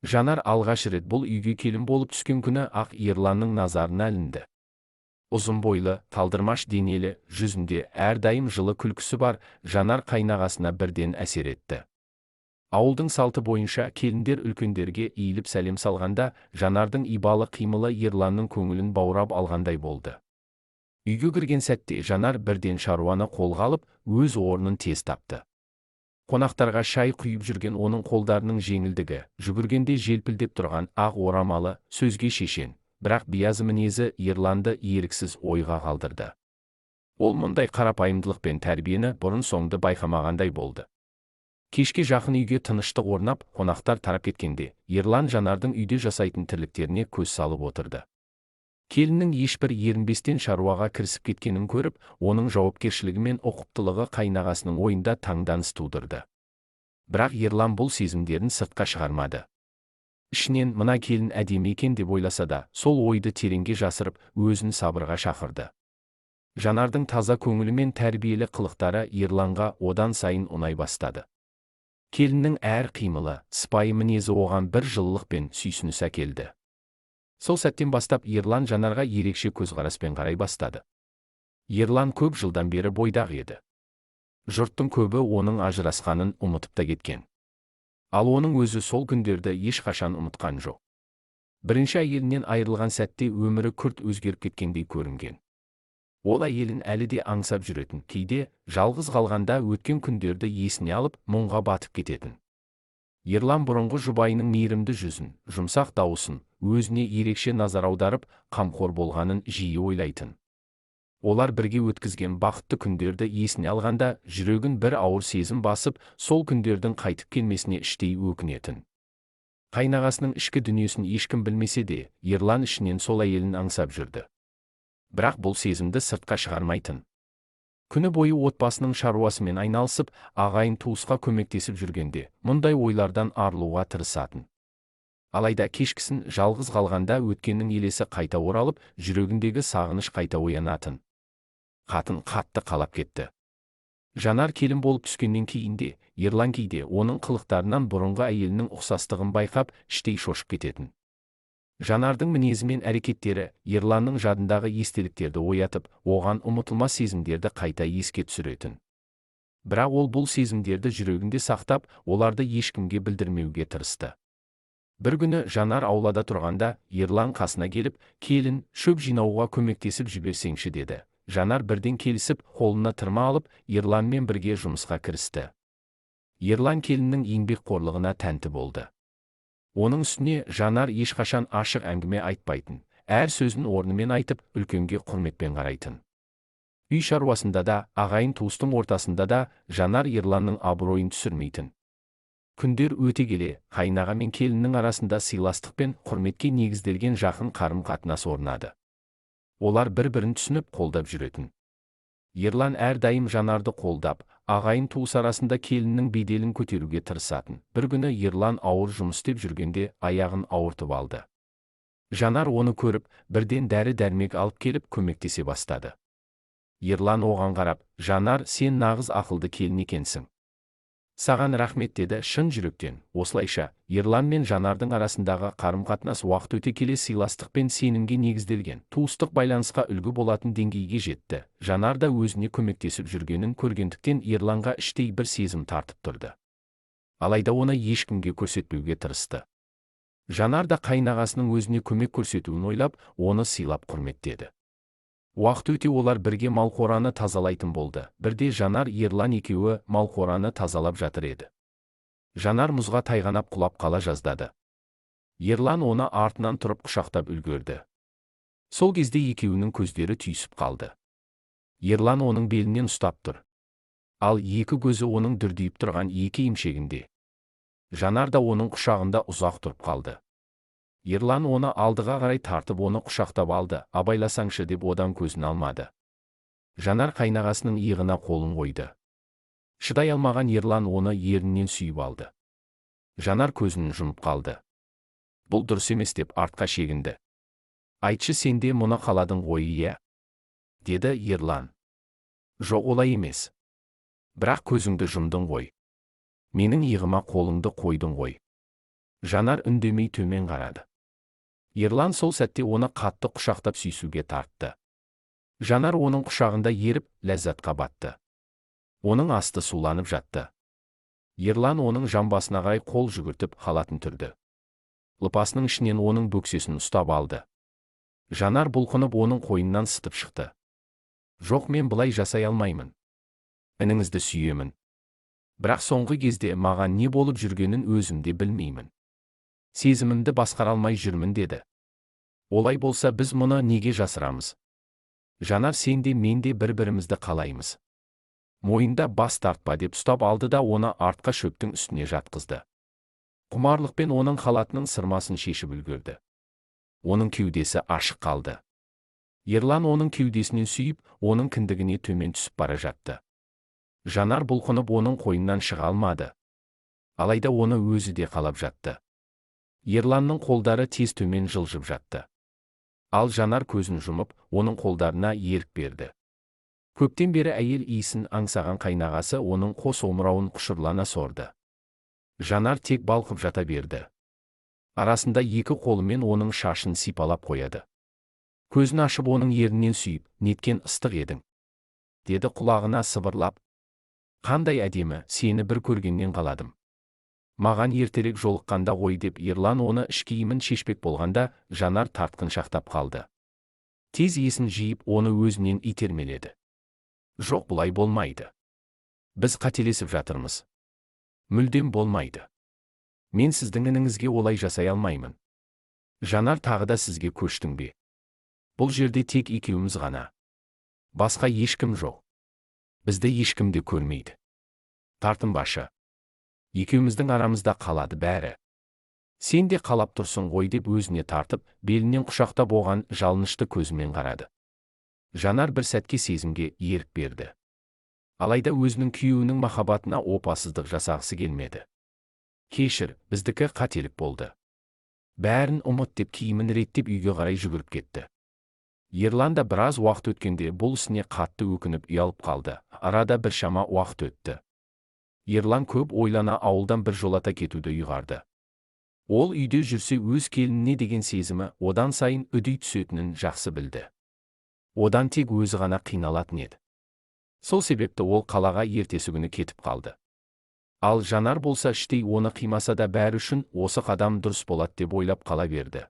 Жанар алғаш рет бұл үйге келін болып түскен күні ақ Ерланның назарына ілінді. Ұзын бойлы, талдырмаш денелі, жүзінде әрдайым жылы күлкісі бар Жанар қайнағасына бірден әсер етті. Ауылдың салты бойынша келіндер үлкендерге иіліп сәлем салғанда, Жанардың ибалы қимылы Ерланның көңілін баурап алғандай болды. Үйге кірген сәтте Жанар бірден шаруаны қолға алып, өз орнын тез тапты. Қонақтарға шай құйып жүрген оның қолдарының жеңілдігі, жүгіргенде желпілдеп тұрған ақ орамалы, сөзге шешен, бірақ биязы мінезі Ерланды еріксіз ойға қалдырды. Ол мұндай қарапайымдылық пен тәрбиені бұрын-соңды байқамағандай болды. Кешке жақын үйге тыныштық орнап, қонақтар тарап кеткенде, Ерлан Жанардың үйде жасайтын тірліктеріне көз салып отырды. Келіннің ешбір ерінбестен шаруаға кірісіп кеткенін көріп, оның жауапкершілігі мен ұқыптылығы қайнағасының ойында таңданыс тудырды. Бірақ Ерлан бұл сезімдерін сыртқа шығармады. Ішінен мына келін әдемі екен деп ойласа да, сол ойды тереңге жасырып, өзін сабырға шақырды. Жанардың таза көңілі мен тәрбиелі қылықтары Ерланға одан сайын ұнай бастады. Келіннің әр қимылы, сыпайы мінезі оған бір жылылық пен сүйсініс әкелді. Сол сәттен бастап Ерлан Жанарға ерекше көзқараспен қарай бастады. Ерлан көп жылдан бері бойдақ еді. Жұрттың көбі оның ажырасқанын ұмытып та кеткен. Ал оның өзі сол күндерді ешқашан ұмытқан жоқ. Бірінші әйелінен айырылған сәтте өмірі күрт өзгеріп кеткендей көрінген. Ол әйелін әлі де аңсап жүретін, кейде жалғыз қалғанда өткен күндерді есіне алып, мұңға батып кететін. Ерлан бұрынғы жұбайының мейірімді жүзін, жұмсақ дауысын, өзіне ерекше назар аударып, қамқор болғанын жиі ойлайтын. Олар бірге өткізген бақытты күндерді есіне алғанда, жүрегін бір ауыр сезім басып, сол күндердің қайтып келмесіне іштей өкінетін. Қайнағасының ішкі дүниесін ешкім білмесе де, Ерлан ішінен сол әйелін аңсап жүрді. Бірақ бұл сезімді сыртқа шығармайтын. Күні бойы отбасының шаруасымен айналысып, ағайын туысқа көмектесіп жүргенде, мұндай ойлардан арылуға тырысатын. Алайда кешкісін жалғыз қалғанда өткеннің елесі қайта оралып, жүрегіндегі сағыныш қайта оянатын. Қатын қатты қалап кетті. Жанар келін болып түскеннен кейін де, Ерлан кейде оның қылықтарынан бұрынғы әйелінің ұқсастығын байқап, іштей шошып кететін. Жанардың мінезі мен әрекеттері Ерланның жадындағы естеліктерді оятып, оған ұмытылмас сезімдерді қайта еске түсіретін. Бірақ ол бұл сезімдерді жүрегінде сақтап, оларды ешкімге білдірмеуге тырысты. Бір күні Жанар аулада тұрғанда, Ерлан қасына келіп, «Келін, шөп жинауға көмектесіп жіберсеңші» деді. Жанар бірден келісіп, қолына тырма алып, Ерланмен бірге жұмысқа кірісті. Ерлан келіннің еңбекқорлығына тәнті болды. Оның үстіне Жанар ешқашан ашық әңгіме айтпайтын, әр сөзін орнымен айтып, үлкенге құрметпен қарайтын. Үй шаруасында да, ағайын туыстың ортасында да Жанар Ерланның абыройын түсірмейтін. Күндер өте келе, қайнаға мен келіннің арасында сыйластық пен құрметке негізделген жақын қарым-қатынас орнады. Олар бір-бірін түсініп қолдап жүретін. Ерлан әрдайым Жанарды қолдап, ағайын туыс арасында келіннің беделін көтеруге тырысатын. Бір күні Ерлан ауыр жұмыс істеп жүргенде аяғын ауыртып алды. Жанар оны көріп, бірден дәрі-дәрмек алып келіп көмектесе бастады. Ерлан оған қарап, «Жанар, сен нағыз ақылды келін екенсің. Саған рахмет» деді шын жүректен. Осылайша, Ерлан мен Жанардың арасындағы қарым-қатынас уақыт өте келе сыйластық пен сенімге негізделген, туыстық байланысқа үлгі болатын деңгейге жетті. Жанар да өзіне көмектесіп жүргенін көргендіктен Ерланға іштей бір сезім тартып тұрды. Алайда оны ешкімге көрсетпеуге тырысты. Жанар да қайнағасының өзіне көмек көрсетуін ойлап, оны сыйлап құрметтеді. Уақыт өте олар бірге малқораны тазалайтын болды. Бірде Жанар Ерлан екеуі малқораны тазалап жатыр еді. Жанар мұзға тайғанап құлап қала жаздады. Ерлан оны артынан тұрып құшақтап үлгерді. Сол кезде екеуінің көздері түйісіп қалды. Ерлан оның белінен ұстап тұр. Ал екі көзі оның дүрдиіп тұрған екі емшегінде. Жанар да оның құшағында ұзақ тұрып қалды. Ерлан оны алдыға қарай тартып оны құшақтап алды, абайласаңшы деп одан көзін алмады. Жанар қайнағасының иығына қолын қойды. Шыдай алмаған Ерлан оны ерінен сүйіп алды. Жанар көзін жұмып қалды. Бұл дұрыс емес деп артқа шегінді. Айтшы, сен де мұны қаладың ғой, иә? Деді Ерлан. Жоқ, олай емес. Бірақ көзіңді жұмдың ғой. Менің иығыма қолыңды қойдың ғой. Жанар үндемей төмен қарады. Ерлан сол сәтте оны қатты құшақтап сүйсуге тартты. Жанар оның құшағында еріп, ләззатқа батты. Оның асты суланып жатты. Ерлан оның жамбасына қарай қол жүгіртіп, халатын түрді. Лыпасының ішінен оның бөксесін ұстап алды. Жанар бұлқынып оның қойнынан сытып шықты. Жоқ, мен бұлай жасай алмаймын. Ініңізді сүйемін. Бірақ соңғы кезде маған не болып жүргенін өзім де білмеймін. Сезімімді басқара алмай жүрмін деді. Олай болса біз мұны неге жасырамыз? Жанар, сен де мен де бір-бірімізді қалаймыз. Мойында бас тартпа деп ұстап алды да оны артқа шөптің үстіне жатқызды. Құмарлықпен оның халатының сырмасын шешіп үлгерді. Оның кеудесі ашық қалды. Ерлан оның кеудесінен сүйіп, оның кіндігіне төмен түсіп бара жатты. Жанар бұлқынып оның қойнынан шыға алмады. Алайда оны өзі де қалап жатты. Ерланның қолдары тез төмен жылжып жатты. Ал Жанар көзін жұмып, оның қолдарына ерік берді. Көптен бері әйел иісін аңсаған қайнағасы оның қос омырауын құшырлана сорды. Жанар тек балқып жата берді. Арасында екі қолымен оның шашын сипалап қояды. Көзін ашып оның ерінен сүйіп, неткен ыстық едің, деді құлағына сыбырлап. Қандай әдемі, сені бір көргеннен қаладым. Маған ертерек жолыққанда ғой деп Ерлан оны іш киімін шешпек болғанда, Жанар тартқыншақтап қалды. Тез есін жиып, оны өзінен итермеледі. Жоқ, бұлай болмайды. Біз қателесіп жатырмыз. Мүлдем болмайды. Мен сіздің ініңізге олай жасай алмаймын. Жанар, тағы да сізге көштің бе? Бұл жерде тек екеуміз ғана. Басқа ешкім жоқ. Бізді ешкім де көрмейді. Тартынбашы. Екеуміздің арамызда қалады бәрі. Сен де қалап тұрсың ғой деп өзіне тартып, белінен құшақтап оған жалынышты көзімен қарады. Жанар бір сәтке сезімге ерік берді. Алайда өзінің күйеуінің махаббатына опасыздық жасағысы келмеді. Кешір, біздікі қателік болды. Бәрін ұмыт деп киімін реттеп үйге қарай жүгіріп кетті. Ерлан да біраз уақыт өткенде бұл ісіне қатты өкініп ұялып қалды. Арада біршама уақыт өтті. Ерлан көп ойлана ауылдан бір жолата кетуді ұйғарды. Ол үйде жүрсе өз келініне деген сезімі одан сайын үдей түсетінін жақсы білді. Одан тек өзі ғана қиналатын еді. Сол себепті ол қалаға ертесі күні кетіп қалды. Ал Жанар болса іштей оны қимаса да бәрі үшін осы қадам дұрыс болады деп ойлап қала берді.